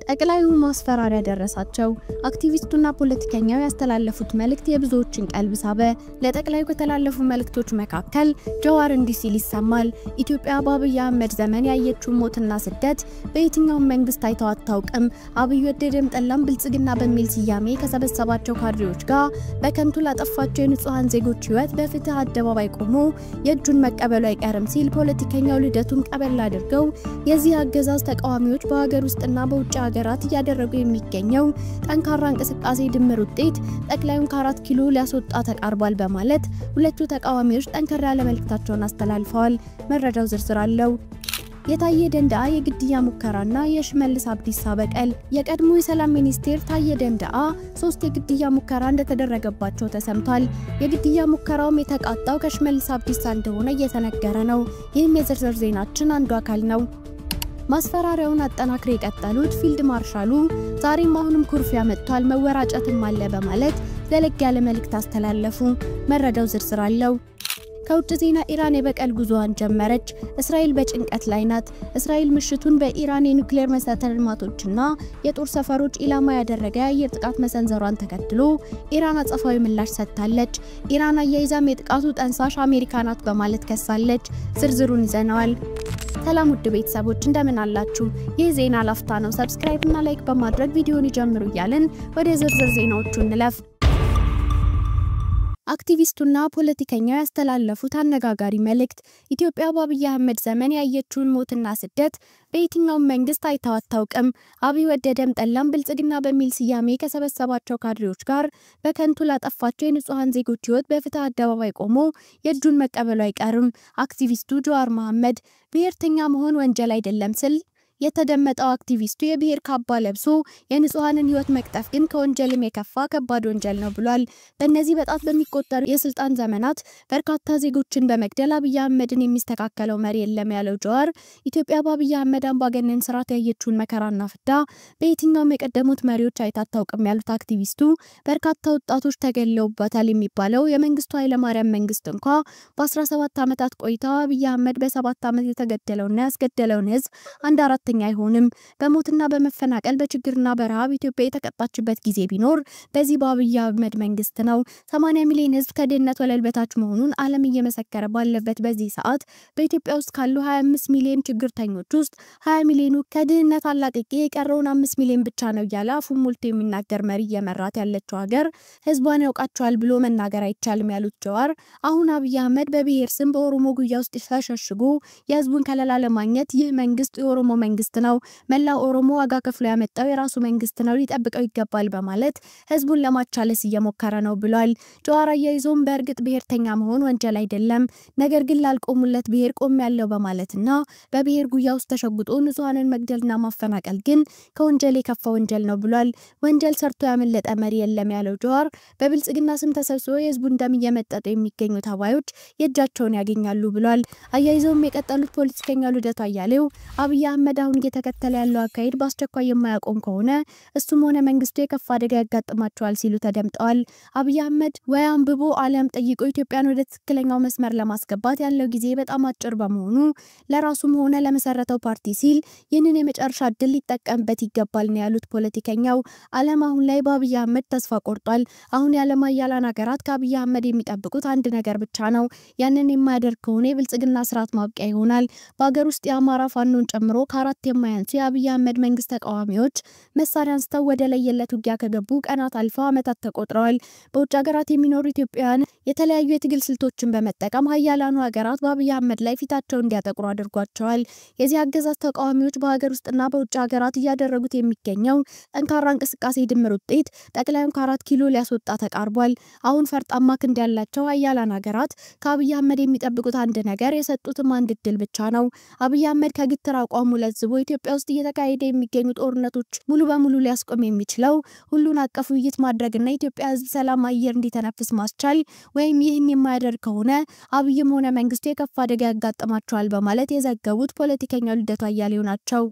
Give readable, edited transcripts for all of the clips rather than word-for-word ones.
ጠቅላዩ ማስፈራሪያ ደረሳቸው። አክቲቪስቱና ፖለቲከኛው ያስተላለፉት መልእክት የብዙዎችን ቀልብ ሳበ። ለጠቅላዩ ከተላለፉ መልእክቶች መካከል ጀዋር እንዲህ ሲል ይሰማል። ኢትዮጵያ በአብይ አህመድ ዘመን ያየችው ሞትና ስደት በየትኛውም መንግስት አይተው አታውቅም። አብይ ወደደም ጠላም ብልጽግና በሚል ስያሜ ከሰበሰባቸው ካድሬዎች ጋር በከንቱ ላጠፋቸው የንጹሃን ዜጎች ህይወት በፍትህ አደባባይ ቆሞ የእጁን መቀበሉ አይቀርም ሲል ፖለቲከኛው ልደቱን ቀበል አድርገው የዚህ አገዛዝ ተቃዋሚዎች በሀገር ውስጥና በውጭ ሀገራት እያደረጉ የሚገኘው ጠንካራ እንቅስቃሴ ድምር ውጤት ጠቅላዩን ከ4 ኪሎ ሊያስወጣ ተቃርቧል በማለት ሁለቱ ተቃዋሚዎች ጠንከር ያለ መልእክታቸውን አስተላልፈዋል። መረጃው ዝርዝር አለው። የታየ ደንደአ የግድያ ሙከራና የሽመልስ አብዲሳ በቀል። የቀድሞ የሰላም ሚኒስቴር ታየ ደንደአ 3 የግድያ ሙከራ እንደተደረገባቸው ተሰምቷል። የግድያ ሙከራውም የተቃጣው ከሽመልስ አብዲሳ እንደሆነ እየተነገረ ነው። ይህም የዝርዝር ዜናችን አንዱ አካል ነው። ማስፈራሪያውን አጠናክረው የቀጠሉት ፊልድ ማርሻሉ ዛሬም አሁንም ኩርፊያ መጥቷል፣ መወራጨትም አለ በማለት ዘለግ ያለ መልእክት አስተላለፉ። መረጃው ዝርዝር አለው። ከውጭ ዜና ኢራን የበቀል ጉዞዋን ጀመረች። እስራኤል በጭንቀት ላይ ናት። እስራኤል ምሽቱን በኢራን የኒውክሌር መሰረተ ልማቶችና የጦር ሰፈሮች ኢላማ ያደረገ የአየር ጥቃት መሰንዘሯን ተከትሎ ኢራን አጸፋዊ ምላሽ ሰጥታለች። ኢራን አያይዛም የጥቃቱ ጠንሳሽ አሜሪካ ናት በማለት ከሳለች። ዝርዝሩን ይዘነዋል። ሰላም ውድ ቤተሰቦች እንደምን አላችሁ? ይህ ዜና ላፍታ ነው። subscribe እና like በማድረግ ቪዲዮውን ይጀምሩ እያልን ወደ ዝርዝር ዜናዎቹ እንለፍ። አክቲቪስቱና ፖለቲከኛው ያስተላለፉት አነጋጋሪ መልእክት ኢትዮጵያ በአብይ አህመድ ዘመን ያየችውን ሞትና ስደት በየትኛውም መንግስት አይተው አታውቅም። አብይ ወደደም ጠላም ብልጽግና በሚል ስያሜ ከሰበሰባቸው ካድሬዎች ጋር በከንቱ ላጠፋቸው የንጹሃን ዜጎች ህይወት በፍትህ አደባባይ ቆሞ የእጁን መቀበሉ አይቀርም። አክቲቪስቱ ጀዋር መሐመድ ብሔርተኛ መሆን ወንጀል አይደለም ሲል የተደመጠው አክቲቪስቱ የብሔር ካባ ለብሶ የንጹሃንን ህይወት መቅጠፍ ግን ከወንጀልም የከፋ ከባድ ወንጀል ነው ብሏል። በእነዚህ በጣት በሚቆጠሩ የስልጣን ዘመናት በርካታ ዜጎችን በመግደል አብይ አህመድን የሚስተካከለው መሪ የለም ያለው ጀዋር ኢትዮጵያ በአብይ አህመድ አምባገነን ስርዓት ያየችውን መከራና ፍዳ በየትኛውም የቀደሙት መሪዎች አይታ አታውቅም ያሉት አክቲቪስቱ በርካታ ወጣቶች ተገለውበታል የሚባለው የመንግስቱ ኃይለማርያም መንግስት እንኳ በ17 ዓመታት ቆይታ አብይ አህመድ በ7 ዓመት የተገደለውና ያስገደለውን ህዝብ አንድ አራተኛ አይሆንም። በሞትና በመፈናቀል በችግርና በረሃብ ኢትዮጵያ የተቀጣችበት ጊዜ ቢኖር በዚህ በአብይ አህመድ መንግስት ነው። 80 ሚሊዮን ህዝብ ከድህነት ወለል በታች መሆኑን ዓለም እየመሰከረ ባለበት በዚህ ሰዓት በኢትዮጵያ ውስጥ ካሉ 25 ሚሊዮን ችግርተኞች ውስጥ 20 ሚሊዮኑ ከድህነት አላቅቄ የቀረውን 5 ሚሊዮን ብቻ ነው እያለ አፉን ሞልቶ የሚናገር መሪ እየመራት ያለችው ሀገር ህዝቧን ያውቃቸዋል ብሎ መናገር አይቻልም ያሉት ጀዋር አሁን አብይ አህመድ በብሔር ስም በኦሮሞ ጉያ ውስጥ ተሸሽጎ የህዝቡን ከለላ ለማግኘት ይህ መንግስት የኦሮሞ መንግስት ነው፣ መላው ኦሮሞ ዋጋ ከፍሎ ያመጣው የራሱ መንግስት ነው፣ ሊጠብቀው ይገባል በማለት ህዝቡን ለማቻለስ እየሞከረ ነው ብሏል። ጀዋር አያይዞም በእርግጥ ብሔርተኛ መሆን ወንጀል አይደለም፣ ነገር ግን ላልቆሙለት ብሔር ቆሜያለሁ በማለትና በብሔር ጉያ ውስጥ ተሸጉጦ ንጹሃንን መግደልና ማፈናቀል ግን ከወንጀል የከፋ ወንጀል ነው ብሏል። ወንጀል ሰርቶ ያመለጠ መሪ የለም ያለው ጀዋር በብልጽግና ስም ተሰብስቦ የህዝቡን ደም እየመጠጡ የሚገኙ ተባዮች የእጃቸውን ያገኛሉ ብሏል። አያይዘውም የቀጠሉት ፖለቲከኛው ልደቱ አያሌው አብይ አህመድ አሁን እየተከተለ ያለው አካሄድ በአስቸኳይ የማያቆም ከሆነ እሱም ሆነ መንግስቱ የከፋ አደጋ ያጋጥማቸዋል ሲሉ ተደምጠዋል። አብይ አህመድ ወይ አንብቦ ዓለም ጠይቆ ኢትዮጵያን ወደ ትክክለኛው መስመር ለማስገባት ያለው ጊዜ በጣም አጭር በመሆኑ ለራሱም ሆነ ለመሰረተው ፓርቲ ሲል ይህንን የመጨረሻ እድል ሊጠቀምበት ይገባል ነው ያሉት ፖለቲከኛው። ዓለም አሁን ላይ በአብይ አህመድ ተስፋ ቆርጧል። አሁን የዓለም ሀያላን ሀገራት ከአብይ አህመድ የሚጠብቁት አንድ ነገር ብቻ ነው። ያንን የማያደርግ ከሆነ የብልጽግና ስርዓት ማብቂያ ይሆናል። በሀገር ውስጥ የአማራ ፋኖን ጨምሮ ከ4 የማያንሱ የአብይ አህመድ መንግስት ተቃዋሚዎች መሳሪያ አንስተው ወደ ለየለት ውጊያ ከገቡ ቀናት አልፈው ዓመታት ተቆጥረዋል። በውጭ ሀገራት የሚኖሩ ኢትዮጵያውያን የተለያዩ የትግል ስልቶችን በመጠቀም ሀያላኑ ሀገራት በአብይ አህመድ ላይ ፊታቸውን እንዲያጠቁሩ አድርጓቸዋል። የዚህ አገዛዝ ተቃዋሚዎች በሀገር ውስጥና በውጭ ሀገራት እያደረጉት የሚገኘው ጠንካራ እንቅስቃሴ ድምር ውጤት ጠቅላዩን ከ4 ኪሎ ሊያስወጣ ተቃርቧል። አሁን ፈርጣማ ክንድ ያላቸው ሀያላን ሀገራት ከአብይ አህመድ የሚጠብቁት አንድ ነገር የሰጡትም አንድ እድል ብቻ ነው። አብይ አህመድ ከግትር አቋሙ ለዝቦ ኢትዮጵያ ውስጥ እየተካሄደ የሚገኙ ጦርነቶች ሙሉ በሙሉ ሊያስቆም የሚችለው ሁሉን አቀፍ ውይይት ማድረግና የኢትዮጵያ ሕዝብ ሰላም አየር እንዲተነፍስ ማስቻል ወይም ይህን የማያደርግ ከሆነ አብይም ሆነ መንግስቱ የከፋ አደጋ ያጋጥማቸዋል በማለት የዘገቡት ፖለቲከኛው ልደቱ አያሌው ናቸው።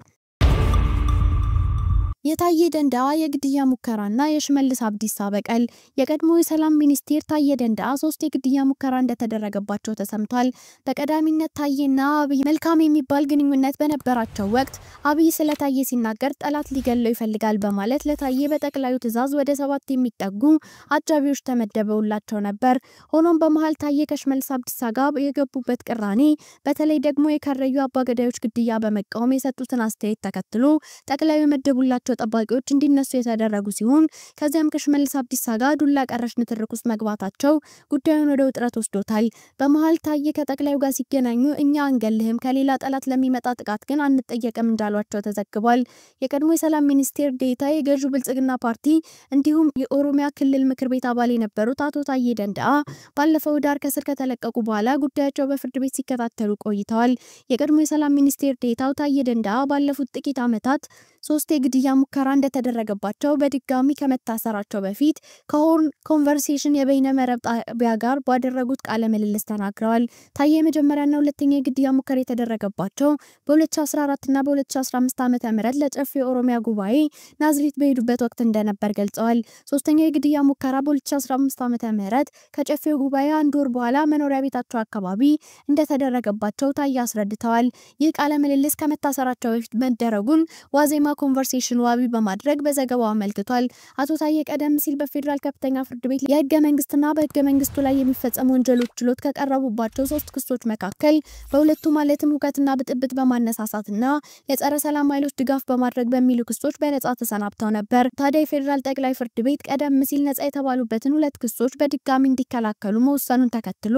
የታዬ ደንደአ የግድያ ሙከራና የሽመልስ አብዲሳ በቀል። የቀድሞ የሰላም ሚኒስቴር ታዬ ደንደአ 3 የግድያ ሙከራ እንደተደረገባቸው ተሰምቷል። በቀዳሚነት ታዬና አብይ መልካም የሚባል ግንኙነት በነበራቸው ወቅት አብይ ስለ ታዬ ሲናገር ጠላት ሊገለው ይፈልጋል በማለት ለታዬ በጠቅላዩ ትዕዛዝ ወደ 7 የሚጠጉ አጃቢዎች ተመደበውላቸው ነበር። ሆኖም በመሃል ታዬ ከሽመልስ አብዲሳ ጋር የገቡበት ቅራኔ በተለይ ደግሞ የከረዩ አባገዳዮች ግድያ በመቃወም የሰጡትን አስተያየት ተከትሎ ጠቅላዩ የመደቡላቸው ጠባቂዎች እንዲነሱ የተደረጉ ሲሆን ከዚያም ከሽመልስ አብዲሳ ጋር ዱላ ቀረሽ ንትርክ ውስጥ መግባታቸው ጉዳዩን ወደ ውጥረት ወስዶታል። በመሃል ታዬ ከጠቅላዩ ጋር ሲገናኙ እኛ አንገልህም፣ ከሌላ ጠላት ለሚመጣ ጥቃት ግን አንጠየቅም እንዳሏቸው ተዘግቧል። የቀድሞ የሰላም ሚኒስቴር ዴኤታ የገዢው ብልጽግና ፓርቲ እንዲሁም የኦሮሚያ ክልል ምክር ቤት አባል የነበሩት አቶ ታዬ ደንደአ ባለፈው ዳር ከስር ከተለቀቁ በኋላ ጉዳያቸው በፍርድ ቤት ሲከታተሉ ቆይተዋል። የቀድሞ የሰላም ሚኒስቴር ዴኤታው ታዬ ደንደአ ባለፉት ጥቂት ዓመታት 3 የግድያ ሙከራ እንደተደረገባቸው በድጋሚ ከመታሰራቸው በፊት ከ Horn Conversation የበይነ መረብ ጣቢያ ጋር ባደረጉት ቃለ ምልልስ ተናግረዋል። ታዬ የመጀመሪያና ሁለተኛ የግድያ ሙከራ የተደረገባቸው በ2014 እና በ2015 ዓ.ም ለጨፌ የኦሮሚያ ጉባኤ ናዝሬት በሄዱበት ወቅት እንደነበር ገልጸዋል። ሶስተኛው የግድያ ሙከራ በ2015 ዓ.ም ከጨፌው ጉባኤ አንድ ወር በኋላ መኖሪያ ቤታቸው አካባቢ እንደተደረገባቸው ታዬ አስረድተዋል። ይህ ቃለ ምልልስ ከመታሰራቸው በፊት መደረጉን ዋዜማ Conversation ዋቢ በማድረግ በዘገባው አመልክቷል። አቶ ታዬ ቀደም ሲል በፌዴራል ከፍተኛ ፍርድ ቤት የህገ መንግስትና በህገ መንግስቱ ላይ የሚፈጸሙ ወንጀሎች ችሎት ከቀረቡባቸው 3 ክሶች መካከል በሁለቱ ማለትም ሁከትና ብጥብጥ በማነሳሳትና የጸረ ሰላም ኃይሎች ድጋፍ በማድረግ በሚሉ ክሶች በነጻ ተሰናብተው ነበር። ታዲያ የፌዴራል ጠቅላይ ፍርድ ቤት ቀደም ሲል ነጻ የተባሉበትን 2 ክሶች በድጋሚ እንዲከላከሉ መወሰኑን ተከትሎ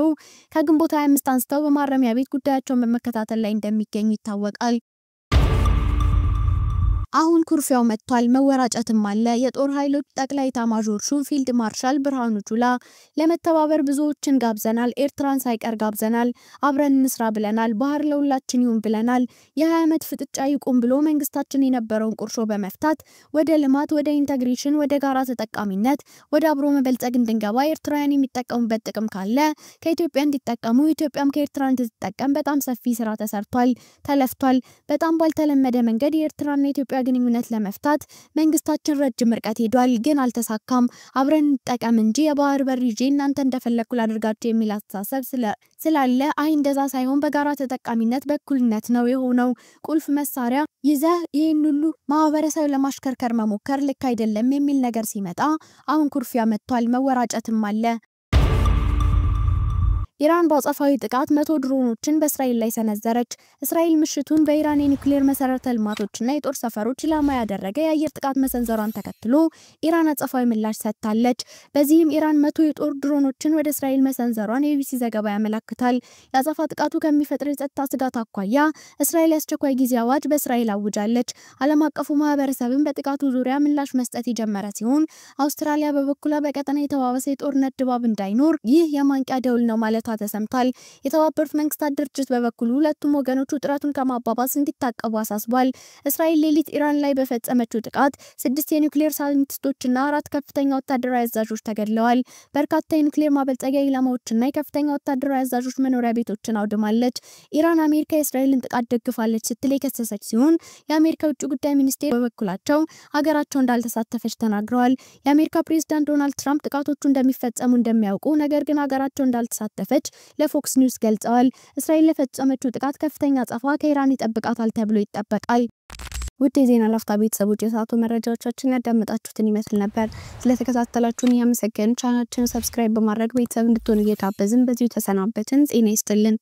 ከግንቦት 25 አንስተው በማረሚያ ቤት ጉዳያቸውን በመከታተል ላይ እንደሚገኙ ይታወቃል። አሁን ኩርፊያው መጥቷል፣ መወራጨትም አለ። የጦር ኃይሎች ጠቅላይ ኤታማዦር ሹም ፊልድ ማርሻል ብርሃኑ ጁላ ለመተባበር ብዙዎችን ጋብዘናል፣ ኤርትራን ሳይቀር ጋብዘናል፣ አብረን እንስራ ብለናል፣ ባህር ለሁላችን ይሁን ብለናል። የ20 ዓመት ፍጥጫ ይቁም ብሎ መንግስታችን የነበረውን ቁርሾ በመፍታት ወደ ልማት፣ ወደ integration፣ ወደ ጋራ ተጠቃሚነት፣ ወደ አብሮ መበልጸግ እንድንገባ ኤርትራውያን የሚጠቀሙበት ጥቅም ካለ ከኢትዮጵያ እንዲጠቀሙ፣ ኢትዮጵያም ከኤርትራ እንድትጠቀም በጣም ሰፊ ስራ ተሰርቷል፣ ተለፍቷል። በጣም ባልተለመደ መንገድ የኤርትራና የኢትዮጵያ ግንኙነት ለመፍታት መንግስታችን ረጅም ርቀት ሄዷል፣ ግን አልተሳካም። አብረን እንጠቀም እንጂ የባህር በር ይዤ እናንተ እንደፈለኩ ላድርጋቸው የሚል አስተሳሰብ ስላለ አይ እንደዛ ሳይሆን በጋራ ተጠቃሚነት በእኩልነት ነው የሆነው። ቁልፍ መሳሪያ ይዘህ ይህን ሁሉ ማህበረሰብ ለማሽከርከር መሞከር ልክ አይደለም የሚል ነገር ሲመጣ አሁን ኩርፊያ መጥቷል፣ መወራጨትም አለ። ኢራን በአጸፋዊ ጥቃት 100 ድሮኖችን በእስራኤል ላይ ሰነዘረች። እስራኤል ምሽቱን በኢራን የኒውክሌር መሰረተ ልማቶችና የጦር ሰፈሮች ኢላማ ያደረገ የአየር ጥቃት መሰንዘሯን ተከትሎ ኢራን አጸፋዊ ምላሽ ሰጥታለች። በዚህም ኢራን 100 የጦር ድሮኖችን ወደ እስራኤል መሰንዘሯን የቢቢሲ ዘገባ ያመላክታል። የአጸፋ ጥቃቱ ከሚፈጥር የጸጥታ ስጋት አኳያ እስራኤል የአስቸኳይ ጊዜ አዋጅ በእስራኤል አውጃለች። ዓለም አቀፉ ማህበረሰብም በጥቃቱ ዙሪያ ምላሽ መስጠት የጀመረ ሲሆን አውስትራሊያ በበኩሏ በቀጠና የተባባሰ የጦርነት ድባብ እንዳይኖር ይህ የማንቂያ ደውል ነው ማለት ተሰምቷል። የተባበሩት መንግስታት ድርጅት በበኩሉ ሁለቱም ወገኖች ውጥረቱን ከማባባስ እንዲታቀቡ አሳስቧል። እስራኤል ሌሊት ኢራን ላይ በፈጸመችው ጥቃት 6 የኒውክሌር ሳይንቲስቶችና 4 ከፍተኛ ወታደራዊ አዛዦች ተገድለዋል። በርካታ የኒውክሌር ማበልጸጊያ ኢላማዎችና የከፍተኛ ወታደራዊ አዛዦች መኖሪያ ቤቶችን አውድማለች። ኢራን አሜሪካ የእስራኤልን ጥቃት ደግፋለች ስትል የከሰሰች ሲሆን የአሜሪካ ውጭ ጉዳይ ሚኒስቴር በበኩላቸው ሀገራቸው እንዳልተሳተፈች ተናግረዋል። የአሜሪካ ፕሬዝዳንት ዶናልድ ትራምፕ ጥቃቶቹ እንደሚፈጸሙ እንደሚያውቁ ነገር ግን ሀገራቸው እንዳልተሳተፈች ለፎክስ ኒውስ ገልጸዋል። እስራኤል ለፈጸመችው ጥቃት ከፍተኛ አጸፋ ከኢራን ይጠብቃታል ተብሎ ይጠበቃል። ውድ የዜና ላፍታ ቤተሰቦች የሰዓቱ መረጃዎቻችን ያዳመጣችሁትን ይመስል ነበር። ስለተከታተላችሁን እያመሰገንን ቻናላችንን subscribe በማድረግ ቤተሰብ እንድትሆኑ እየጋበዝን በዚሁ ተሰናበትን። ጤና ይስጥልን።